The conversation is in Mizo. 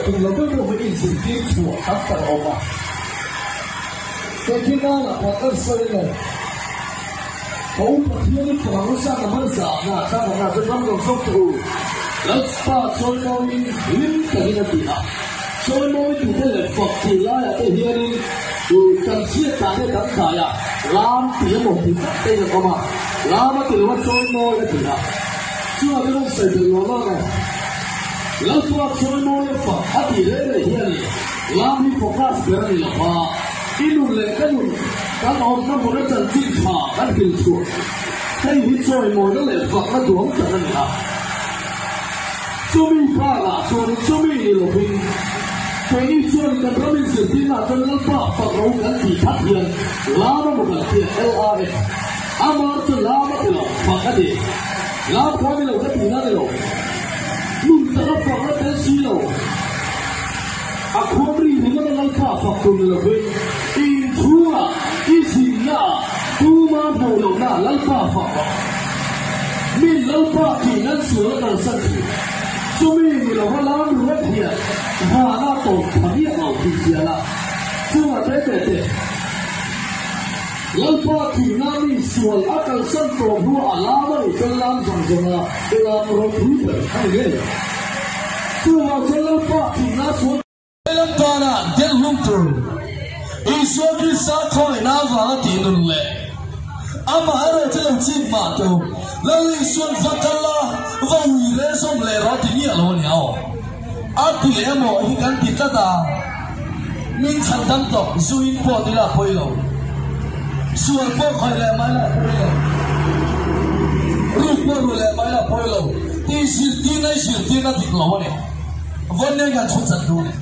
tum lo deuh deuh hi inzirtir chhuah tam tak a awm a. Tehkhin nana pawh kan sawi a ni. Ka u Pathian i fak ang u sa ka hmanzahna changakna chu ram lo zawk teh u. Lalpa chawimawiin hlim takin a ti a. Chawimawi tute leh fak tih laiah te hianin u kan hriat dan te kan dai a, lam tih emaw ti tak tein an awm a, lam a ti lo a chawimawi a ti a. Chungah chuan an sawi belh lo lawk e. Lalpa chawimawi a fak a tih reng reng hianin lam hi focus ber a ni lo va, i nun leh ka nun kan awmna hmun a chanchin tha kan hrilh chhuah hei hi chawimawina leh fakna duang tak a ni a. Chumi bakah chuan chumi ni lovin keini chuan kan ram inzirtirnaah chuan Lalpa fak ro kan tih that hian lam a maw kan hriat LRF amah chu lam a ti lo fak a ti. Lam kha ni lo ka tihna ni lo. Nun taka fakna tel si lo. A khuam ri ringawt a Lalpa fak tur ni lovin i inchhungah i zinnaah tuma hmuh lohna Lalpa fak rawh. Mi Lalpa tih nan sual a kalsan thin. Chumi ni lova lam ruat hian vana tawp tha miah lo tih fiah la. Chungah te te te. Lalpa thihna mi sual a kalsan tawh hnuah a lam a nih chuan lam zawng zawng a lam ropui ber a ni ngei. Chuvang chuan Lalpa thihna sual. Lam tana delhlum tur Isua Krista khawngaihna avanga tih nun leh amaherawh chu lo chik mah tu Lal Isua'n va kal la, va ui rel zawm leh rawh ti miah lo a ni aw. A ti leh emaw hi kan ti tlat a, min chhan dam tawp, zu in pawh ti la pawi lo, sual pawh khawih leh mai la pawi lo, ruk pawh ru leh mai la pawi lo tih zirtirna hi zirtirna dik lo a ni. Vawn nen kan chhun chat duh a ni.